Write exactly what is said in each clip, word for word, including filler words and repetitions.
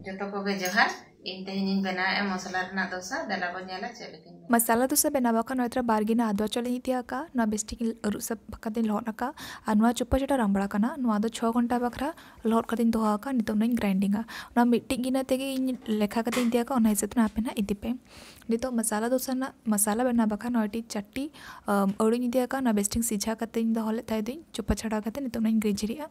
ᱡᱚᱛᱚ ᱠᱚᱜᱮ ᱡᱚᱦᱟᱨ᱾ ᱤᱧ ᱛᱮᱦᱮᱧᱤᱧ ᱵᱮᱱᱟᱣᱮᱫᱼᱟ ᱢᱚᱥᱞᱟ ᱨᱮᱱᱟᱜ ᱫᱳᱥᱟ᱾ ᱫᱮᱞᱟ ᱵᱚᱱ ᱧᱮᱞᱟ ᱪᱮᱫ ᱞᱮᱠᱟᱧ ᱵᱮᱱᱟᱣᱟ᱾ ᱢᱟᱥᱟᱞᱟ ᱫᱳᱥᱟ ᱵᱮᱱᱟᱣ ᱵᱟᱠᱷᱟᱱ ᱱᱚᱣᱟ ᱛᱚᱨᱟ ᱵᱟᱨ ᱜᱤᱱᱟ ᱟᱫᱣᱟ ᱪᱟᱣᱞᱮᱧ ᱤᱫᱤ ᱟᱠᱟᱫᱼᱟ᱾ ᱱᱚᱣᱟ ᱵᱮᱥ ᱴᱷᱤᱠ ᱟᱹᱨᱩᱵ ᱥᱟᱯᱷᱟ ᱠᱟᱛᱮᱧ ᱞᱚᱦᱚᱫ ᱟᱠᱟᱫᱼᱟ᱾ ᱟᱨ ᱱᱚᱣᱟ ᱪᱩᱯᱟᱹ ᱪᱷᱟᱰᱟ ᱨᱟᱢᱵᱲᱟ ᱠᱟᱱᱟ᱾ ᱱᱚᱣᱟ ᱫᱚ ᱪᱷᱚ ᱜᱷᱚᱱᱴᱟ ᱵᱟᱠᱷᱨᱟ ᱞᱚᱦᱚᱫ ᱠᱟᱛᱮᱧ ᱫᱚᱦᱚ ᱟᱠᱟᱫᱼᱟ᱾ ᱱᱤᱛᱚᱜ ᱱᱚᱣᱟᱧ ᱜᱨᱟᱭᱤᱱᱰᱤᱝᱟ᱾ ᱱᱚᱣᱟ ᱢᱤᱫᱴᱤᱡ ᱜᱤᱱᱟ ᱛᱮᱜᱮ ᱤᱧ ᱞᱮᱠᱷᱟ ᱠᱟᱛᱮᱧ ᱤᱫᱤ ᱟᱠᱟᱫᱼᱟ, ᱚᱱᱟ ᱦᱤᱥᱟᱹᱵ ᱛᱮ ᱟᱯᱮ ᱱᱟᱦᱟᱜ ᱤᱫᱤ ᱯᱮ᱾ ᱱᱤᱛᱚᱜ ᱢᱟᱥᱟᱞᱟ ᱫᱳᱥᱟ ᱨᱮᱱᱟᱜ ᱢᱟᱥᱟᱞᱟ ᱵᱮᱱᱟᱣ ᱵᱟᱠᱷᱟᱱ ᱱᱚᱣᱟ ᱴᱤᱡ ᱪᱟᱨᱴᱤ ᱟᱹᱲᱩᱧ ᱤᱫᱤ ᱟᱠᱟᱫᱼᱟ᱾ ᱱᱚᱣᱟ ᱵᱮᱥ ᱴᱷᱤᱠ ᱥᱤᱡᱷᱟ ᱠᱟᱛᱮᱧ ᱫᱚᱦᱚ ᱞᱮᱫ ᱛᱟᱦᱮᱸ ᱫᱚᱧ, ᱪᱩᱯᱟᱹ ᱪᱷᱟᱰᱟᱣ ᱠᱟᱛᱮ ᱱᱤᱛᱚᱜ ᱚᱱᱟᱧ ᱜᱮᱡᱮᱨᱮᱜᱼᱟ᱾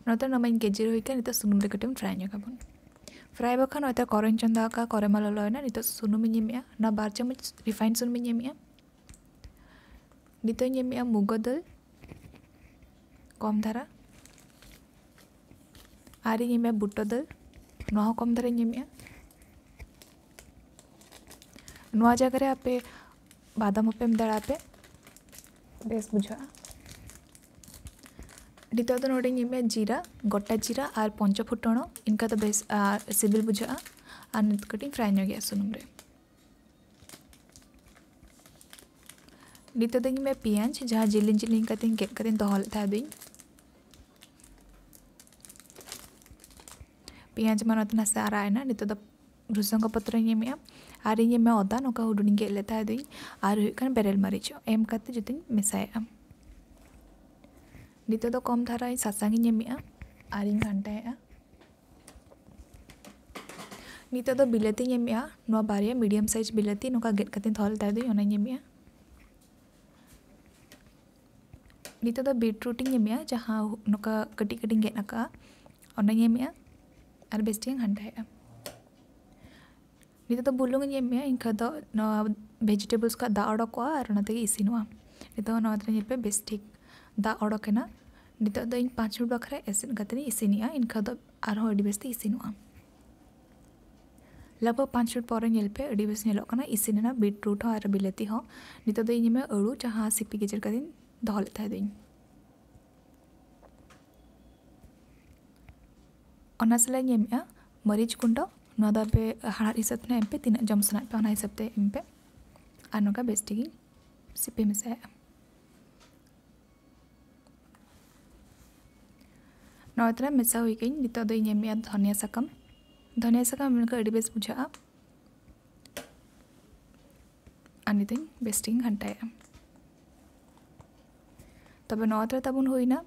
ᱱᱚᱛᱮ ᱱᱚᱣᱟ ᱢᱟᱧ ᱜᱮᱡᱮᱨ ᱦᱩᱭ ᱠᱟᱱ, ᱱᱤᱛᱚᱜ ᱥᱩᱱᱩᱢ ᱨᱮ ᱠᱟᱹᱴᱤᱡ ᱵᱚᱱ ᱯᱷᱨᱟᱭ ᱧᱚᱜ ᱟᱵᱚᱱ᱾ ᱯᱷᱨᱟᱭ ᱵᱟᱠᱷᱟᱱ ᱱᱚᱛᱮ ᱠᱚᱨᱮᱧ ᱪᱚᱸᱫᱟ ᱟᱠᱟᱫ, ᱠᱚᱨᱮ ᱢᱟ ᱞᱚᱞᱚᱭᱮᱱᱟ᱾ ᱱᱤᱛᱚᱜ ᱥᱩᱱᱩᱢᱤᱧ ᱮᱢᱮᱜᱼᱟ, ᱱᱚᱣᱟ ᱵᱟᱨ ᱪᱟᱢᱚᱪ ᱨᱤᱯᱷᱟᱭᱤᱱᱰ ᱥᱩᱱᱩᱢᱤᱧ ᱮᱢᱮᱜᱼᱟ᱾ ᱱᱤᱛᱚᱜ ᱤᱧ ᱮᱢᱮᱜᱼᱟ ᱢᱩᱜᱚ ᱫᱟᱹᱞ ᱠᱚᱢ ᱫᱷᱟᱨᱟ, ᱟᱨᱤᱧ ᱮᱢᱮᱜᱼᱟ ᱵᱩᱴᱟᱹ ᱫᱟᱹᱞ, ᱱᱚᱣᱟ ᱦᱚᱸ ᱠᱚᱢ ᱫᱷᱟᱨᱟᱧ ᱮᱢᱮᱜᱼᱟ᱾ ᱱᱚᱣᱟ ᱡᱟᱭᱜᱟ ᱨᱮ ᱟᱯᱮ ᱵᱟᱫᱟᱢ ᱦᱚᱸᱯᱮ ᱮᱢ ᱫᱟᱲᱮᱭᱟᱜᱼᱟ ᱯᱮ, ᱵᱮᱥ ᱵᱩᱡᱷᱟᱹᱜᱼᱟ᱾ ᱱᱤᱛᱚᱜ ᱫᱚ ᱱᱚᱰᱮᱧ ᱮᱢᱮᱜᱼᱟ ᱡᱤᱨᱟ, ᱜᱚᱴᱟ ᱡᱤᱨᱟ ᱟᱨ ᱯᱚᱧᱪᱚ ᱯᱷᱩᱴᱚᱱᱚ, ᱤᱱᱠᱟ ᱫᱚ ᱵᱮᱥ ᱟᱨ ᱥᱤᱵᱤᱞ ᱵᱩᱡᱷᱟᱹᱜᱼᱟ᱾ ᱟᱨ ᱱᱤᱛᱚᱜ ᱠᱟᱹᱴᱤᱡ ᱤᱧ ᱯᱷᱨᱟᱭ ᱧᱚᱜᱮᱜᱼᱟ ᱥᱩᱱᱩᱢ ᱨᱮ᱾ ᱱᱤᱛᱚᱜ ᱫᱚᱧ ᱮᱢᱮᱜᱼᱟ ᱯᱮᱸᱭᱟᱡᱽ, ᱡᱟᱦᱟᱸ ᱡᱮᱞᱮᱧ ᱡᱮᱞᱮᱧ ᱠᱟᱛᱮᱧ ᱜᱮᱫ ᱠᱟᱛᱮᱧ ᱫᱚᱦᱚ ᱞᱮᱫ ᱛᱟᱦᱮᱸ ᱫᱚᱧ᱾ ᱯᱮᱸᱭᱟᱡᱽ ᱢᱟ ᱱᱚᱛᱮ ᱱᱟᱥᱮ ᱟᱨᱟᱜ ᱮᱱᱟ᱾ ᱱᱤᱛᱚᱜ ᱫᱚ ᱵᱷᱨᱩᱥᱚᱝᱜᱚ ᱯᱚᱛᱨᱚᱧ ᱮᱢᱮᱜᱼᱟ᱾ ᱟᱨᱤᱧ ᱮᱢᱮᱜᱼᱟ ᱟᱫᱟ, ᱱᱚᱝᱠᱟ ᱦᱩᱰᱤᱧ ᱜᱮᱫ ᱞᱮᱫ ᱛᱟᱦᱮᱸ ᱫᱚᱧ᱾ ᱟᱨ ᱦᱩᱭᱩᱜ ᱠᱟᱱᱟ ᱵᱮᱨᱮᱞ ᱢᱟᱹᱨᱤᱪ, ᱮᱢ ᱠᱟᱛᱮ ᱡᱚᱛᱚᱧ ᱢᱮᱥᱟᱭᱮᱜᱼᱟ᱾ ᱱᱤᱛᱚᱜ ᱫᱚ ᱠᱚᱢ ᱫᱷᱟᱨᱟ ᱥᱟᱥᱟᱝ ᱤᱧ ᱮᱢᱮᱜᱼᱟ ᱟᱨᱤᱧ ᱜᱷᱟᱱᱴᱟᱭᱮᱜᱼᱟ᱾ ᱱᱤᱛᱚᱜ ᱫᱚ ᱵᱤᱞᱟᱹᱛᱤᱧ ᱮᱢᱮᱜᱼᱟ, ᱱᱚᱣᱟ ᱵᱟᱨᱭᱟ ᱢᱤᱰᱤᱭᱟᱢ ᱥᱟᱭᱤᱡᱽ ᱵᱤᱞᱟᱹᱛᱤ ᱱᱚᱝᱠᱟ ᱜᱮᱫ ᱠᱟᱛᱮᱧ ᱫᱚᱦᱚ ᱞᱮᱫ ᱛᱟᱦᱮᱸ ᱫᱚᱧ, ᱚᱱᱟᱧ ᱮᱢᱮᱜᱼᱟ᱾ ᱱᱤᱛᱚᱜ ᱫᱚ ᱵᱤᱴᱨᱩᱴ ᱤᱧ ᱮᱢᱮᱜᱼᱟ, ᱡᱟᱦᱟᱸ ᱱᱚᱝᱠᱟ ᱠᱟᱹᱴᱤᱡ ᱠᱟᱹᱴᱤᱡ ᱤᱧ ᱜᱮᱫ ᱟᱠᱟᱫᱼᱟ, ᱚᱱᱟᱧ ᱮᱢᱮᱜᱼᱟ ᱟᱨ ᱵᱮᱥ ᱴᱷᱤᱠ ᱤᱧ ᱜᱷᱟᱱᱴᱟᱭᱮᱜᱼᱟ᱾ ᱱᱤᱛᱚᱜ ᱫᱚ ᱵᱩᱞᱩᱝ ᱤᱧ ᱮᱢᱮᱜᱼᱟ, ᱮᱱᱠᱷᱟᱱ ᱫᱚ ᱱᱚᱣᱟ ᱵᱷᱮᱡᱤᱴᱮᱵᱚᱞᱥ ᱠᱷᱚᱱ ᱫᱟᱜ ᱚᱰᱚᱠᱚᱜᱼᱟ ᱟᱨ ᱚᱱᱟ ᱛᱮᱜᱮ ᱤᱥᱤᱱᱚᱜᱼᱟ᱾ ᱱᱤᱛᱚᱜ ᱱᱚᱣᱟ ᱫᱚ ᱧᱮᱞ ᱯᱮ ᱵᱮᱥ ᱴᱷᱤᱠ ᱫᱟᱜ ᱚᱰᱚᱠ ᱮᱱᱟ᱾ ᱱᱤᱛᱚᱜ ᱫᱚ ᱤᱧ ᱯᱟᱸᱪ ᱢᱤᱱᱤᱴ ᱵᱟᱠᱷᱨᱟ ᱮᱥᱮᱫ ᱠᱟᱛᱮ ᱤᱧ ᱤᱥᱤᱱᱮᱜᱼᱟ, ᱮᱱᱠᱷᱟᱱ ᱫᱚ ᱟᱨᱦᱚᱸ ᱟᱹᱰᱤ ᱵᱮᱥ ᱛᱮ ᱤᱥᱤᱱᱚᱜᱼᱟ᱾ ᱞᱟᱜᱽ ᱵᱷᱟᱜᱽ ᱯᱟᱸᱪ ᱢᱤᱱᱤᱴ ᱯᱚᱨᱮ ᱧᱮᱞ ᱯᱮ ᱟᱹᱰᱤ ᱵᱮᱥ ᱧᱮᱞᱚᱜ ᱠᱟᱱᱟ, ᱤᱥᱤᱱ ᱮᱱᱟ ᱵᱤᱴᱨᱩᱴ ᱦᱚᱸ ᱟᱨ ᱵᱤᱞᱟᱹᱛᱤ ᱦᱚᱸ᱾ ᱱᱤᱛᱚᱜ ᱫᱚ ᱤᱧ ᱮᱢᱟ ᱟᱹᱲᱩ ᱡᱟᱦᱟᱸ ᱥᱤᱯᱤ ᱜᱮᱡᱮᱨ ᱠᱟᱛᱮᱧ ᱫᱚᱦᱚ ᱞᱮᱫ ᱛᱟᱦᱮᱸ ᱫᱚᱧ᱾ ᱚᱱᱟ ᱥᱟᱞᱟᱜ ᱤᱧ ᱮᱢᱮᱜᱼᱟ ᱢᱟᱹᱨᱤᱪ ᱜᱩᱸᱰᱟᱹ, ᱱᱚᱣᱟ ᱫᱚ ᱟᱯᱮ ᱦᱟᱲᱦᱟᱫ ᱦᱤᱥᱟᱹᱵ ᱛᱮ ᱮᱢ ᱯᱮ, ᱛᱤᱱᱟᱹᱜ ᱡᱚᱢ ᱥᱟᱱᱟᱭᱮᱫ ᱯᱮ ᱚᱱᱟ ᱦᱤᱥᱟᱹᱵ ᱛᱮ ᱮᱢ ᱯᱮ᱾ ᱟᱨ ᱱᱚᱝᱠᱟ ᱵᱮᱥ ᱴᱷᱤᱠ ᱤᱧ ᱥᱤᱯᱤ ᱢᱮᱥᱟᱭᱟ᱾ ᱱᱚᱣᱟ ᱛᱟᱨᱟ ᱢᱮᱥᱟ ᱦᱩᱭ ᱠᱟᱹᱧ᱾ ᱱᱤᱛᱚᱜ ᱫᱚ ᱤᱧ ᱮᱢᱮᱜᱼᱟ ᱫᱷᱚᱱᱤᱭᱟ ᱥᱟᱠᱟᱢ᱾ ᱫᱷᱚᱱᱤᱭᱟ ᱥᱟᱠᱟᱢ ᱮᱢ ᱞᱮᱠᱷᱟᱱ ᱟᱹᱰᱤ ᱵᱮᱥ ᱵᱩᱡᱷᱟᱹᱜᱼᱟ᱾ ᱟᱨ ᱱᱤᱛᱚᱜ ᱵᱮᱥ ᱴᱷᱤᱠ ᱤᱧ ᱜᱷᱟᱱᱴᱟᱭᱮᱜᱼᱟ᱾ ᱛᱚᱵᱮ ᱱᱚᱣᱟ ᱛᱟᱨᱟ ᱛᱟᱵᱚᱱ ᱦᱩᱭᱱᱟ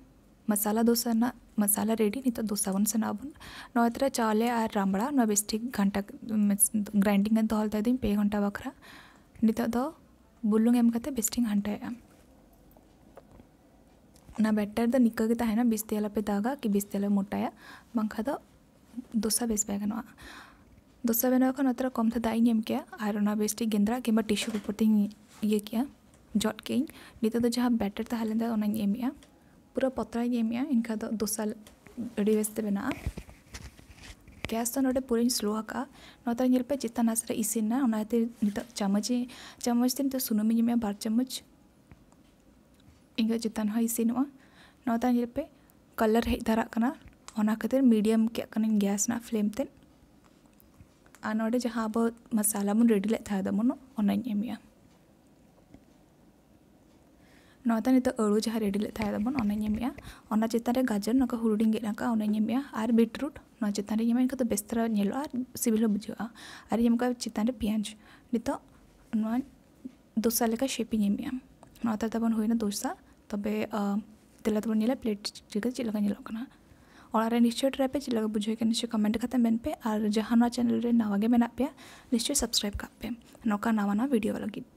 ᱢᱟᱥᱟᱞᱟ ᱫᱳᱥᱟ ᱨᱮᱱᱟᱜ ᱢᱟᱥᱟᱞᱟ ᱨᱮᱰᱤ᱾ ᱱᱤᱛᱚᱜ ᱫᱳᱥᱟ ᱵᱚᱱ ᱥᱮᱱᱟᱜ ᱟᱵᱚᱱ᱾ ᱱᱚᱣᱟ ᱛᱟᱨᱟ ᱪᱟᱣᱞᱮ ᱟᱨ ᱨᱟᱢᱵᱲᱟ ᱱᱚᱣᱟ ᱵᱮᱥ ᱴᱷᱤᱠ ᱜᱷᱟᱱᱴᱟ, ᱜᱨᱟᱭᱤᱱᱰᱤᱝ ᱠᱟᱛᱮ ᱫᱚᱦᱚ ᱞᱮᱫᱟ ᱫᱤᱧ ᱯᱮ ᱜᱷᱚᱱᱴᱟ ᱵᱟᱠᱷᱨᱟ᱾ ᱱᱤᱛᱚᱜ ᱫᱚ ᱵᱩᱞᱩᱝ ᱮᱢ ᱠᱟᱛᱮ ᱵᱮᱥ ᱴᱷᱤᱠ ᱜᱷᱟᱱᱴᱟᱭᱮᱜᱼᱟ᱾ ᱚᱱᱟ ᱵᱮᱴᱟᱨ ᱫᱚ ᱱᱤᱝᱠᱟᱹ ᱜᱮ ᱛᱟᱦᱮᱱᱟ, ᱵᱤᱥᱛᱤ ᱟᱞᱚᱯᱮ ᱫᱟᱜᱟ ᱠᱤ ᱵᱤᱥᱛᱤ ᱟᱞᱚ ᱢᱚᱴᱟᱭᱟ, ᱵᱟᱝᱠᱷᱟᱱ ᱫᱚ ᱫᱳᱥᱟ ᱵᱮᱥ ᱵᱟᱭ ᱜᱟᱱᱚᱜᱼᱟ᱾ ᱫᱳᱥᱟ ᱵᱮᱱᱟᱣ ᱠᱷᱟᱱ ᱱᱚᱛᱮ ᱨᱮ ᱠᱚᱢ ᱛᱮ ᱫᱟᱜ ᱤᱧ ᱮᱢ ᱠᱮᱭᱟ ᱟᱨ ᱚᱱᱟ ᱵᱮᱥ ᱴᱷᱤᱠ ᱜᱮᱸᱫᱽᱨᱟ ᱠᱤᱝᱵᱟ ᱴᱤᱥᱩ ᱯᱮᱯᱟᱨ ᱛᱤᱧ ᱤᱭᱟᱹ ᱠᱮᱭᱟ, ᱡᱚᱫ ᱠᱮᱭᱟᱹᱧ᱾ ᱱᱤᱛᱚᱜ ᱫᱚ ᱡᱟᱦᱟᱸ ᱵᱮᱴᱟᱨ ᱛᱟᱦᱮᱸ ᱞᱮᱱ ᱛᱟᱦᱮᱸ ᱚᱱᱟᱧ ᱮᱢᱮᱜᱼᱟ, ᱯᱩᱨᱟᱹ ᱯᱚᱛᱞᱟᱧ ᱮᱢᱮᱜᱼᱟ, ᱮᱱᱠᱷᱟᱱ ᱫᱚ ᱫᱳᱥᱟ ᱟᱹᱰᱤ ᱵᱮᱥ ᱛᱮ ᱵᱮᱱᱟᱜᱼᱟ᱾ ᱜᱮᱥ ᱫᱚ ᱱᱚᱰᱮ ᱯᱩᱨᱟᱹᱧ ᱥᱞᱳ ᱟᱠᱟᱫᱼᱟ᱾ ᱱᱚᱛᱮ ᱧᱮᱞ ᱯᱮ ᱪᱮᱛᱟᱱ ᱟᱸᱪ ᱨᱮ ᱤᱥᱤᱱ ᱮᱱᱟ, ᱚᱱᱟᱛᱮ ᱱᱤᱛᱚᱜ ᱪᱟᱢᱚᱪ ᱤᱧ, ᱪᱟᱢᱚᱪ ᱛᱮ ᱱᱤᱛᱚᱜ ᱥᱩᱱᱩᱢᱤᱧ ᱮᱢᱮᱜᱼᱟ ᱵᱟᱨ ᱪᱟᱢᱚᱪ᱾ ᱤᱱᱠᱟᱹ ᱪᱮᱛᱟᱱ ᱦᱚᱸ ᱤᱥᱤᱱᱚᱜᱼᱟ᱾ ᱱᱚᱣᱟ ᱛᱟᱭᱚᱢ ᱧᱮᱞ ᱯᱮ ᱠᱟᱞᱟᱨ ᱦᱮᱡ ᱫᱷᱟᱨᱟᱜ ᱠᱟᱱᱟ, ᱚᱱᱟ ᱠᱷᱟᱹᱛᱤᱨ ᱢᱤᱰᱤᱭᱟᱢ ᱠᱮᱫ ᱠᱟᱹᱱᱟᱹᱧ ᱜᱮᱥ ᱨᱮᱱᱟᱜ ᱯᱷᱞᱮᱢ ᱛᱮ᱾ ᱟᱨ ᱱᱚᱰᱮ ᱡᱟᱦᱟᱸ ᱟᱵᱚ ᱢᱟᱥᱟᱞᱟ ᱵᱚᱱ ᱨᱮᱰᱤ ᱞᱮᱫ ᱛᱟᱦᱮᱸ ᱫᱚᱵᱚᱱ, ᱚᱱᱟᱧ ᱮᱢᱮᱜᱼᱟ᱾ ᱱᱚᱣᱟ ᱛᱟᱭᱚᱢ ᱱᱤᱛᱚᱜ ᱟᱹᱲᱩ ᱡᱟᱦᱟᱸ ᱨᱮᱰᱤ ᱞᱮᱫ ᱛᱟᱦᱮᱸ ᱫᱚᱵᱚᱱ, ᱚᱱᱟᱧ ᱮᱢᱮᱜᱼᱟ᱾ ᱚᱱᱟ ᱪᱮᱛᱟᱱ ᱨᱮ ᱜᱟᱡᱚᱨ ᱱᱚᱝᱠᱟ ᱦᱩᱰᱤᱧ ᱜᱮᱫ ᱟᱠᱟᱫ, ᱚᱱᱟᱧ ᱮᱢᱮᱜᱼᱟ᱾ ᱟᱨ ᱵᱤᱴᱨᱩᱴ ᱱᱚᱣᱟ ᱪᱮᱛᱟᱱ ᱨᱮᱧ ᱮᱢᱟ, ᱮᱱᱠᱷᱟᱱ ᱫᱚ ᱵᱮᱥ ᱫᱷᱟᱨᱟ ᱧᱮᱞᱚᱜᱼᱟ ᱟᱨ ᱥᱤᱵᱤᱞ ᱦᱚᱸ ᱵᱩᱡᱷᱟᱹᱜᱼᱟ᱾ ᱟᱨ ᱤᱧ ᱮᱢ ᱠᱟᱜᱼᱟ ᱪᱮᱛᱟᱱ ᱨᱮ ᱯᱮᱸᱭᱟᱡᱽ᱾ ᱱᱤᱛᱚᱜ ᱱᱚᱣᱟ ᱫᱳᱥᱟ ᱞᱮᱠᱟ ᱥᱮᱯ ᱤᱧ ᱮᱢᱮᱜᱼᱟ᱾ ᱱᱚᱣᱟ ᱛᱟᱭᱚᱢ ᱛᱟᱵᱚᱱ ᱦᱩᱭᱱᱟ ᱫᱳᱥᱟ᱾ ᱛᱚᱵᱮ, ᱟᱸ, ᱫᱮᱞᱟ ᱛᱟᱵᱚᱱ ᱧᱮᱞᱟ ᱯᱞᱮᱴ ᱨᱮ ᱪᱮᱫ ᱞᱮᱠᱟ ᱧᱮᱞᱚᱜ ᱠᱟᱱᱟ᱾ ᱚᱲᱟᱜ ᱨᱮ ᱱᱤᱥᱪᱚᱭ ᱴᱨᱟᱭ ᱯᱮ, ᱪᱮᱫ ᱞᱮᱠᱟ ᱵᱩᱡᱷᱟᱹᱣ ᱠᱟᱱᱟ ᱱᱤᱥᱪᱚᱭ ᱠᱚᱢᱮᱱᱴ ᱠᱟᱛᱮ ᱢᱮᱱ ᱯᱮ᱾ ᱟᱨ ᱡᱟᱦᱟᱸ ᱱᱚᱣᱟ ᱪᱮᱱᱮᱞ ᱨᱮ ᱱᱟᱣᱟ ᱜᱮ ᱢᱮᱱᱟᱜ ᱯᱮᱭᱟ, ᱱᱤᱥᱪᱚᱭ ᱥᱟᱵᱥᱠᱨᱟᱭᱤᱵ ᱠᱟᱜ ᱯᱮ ᱱᱚᱝᱠᱟ ᱱᱟᱣᱟ ᱱᱟᱣᱟ ᱵᱷᱤᱰᱤᱭᱳ ᱞᱟᱹᱜᱤᱫ᱾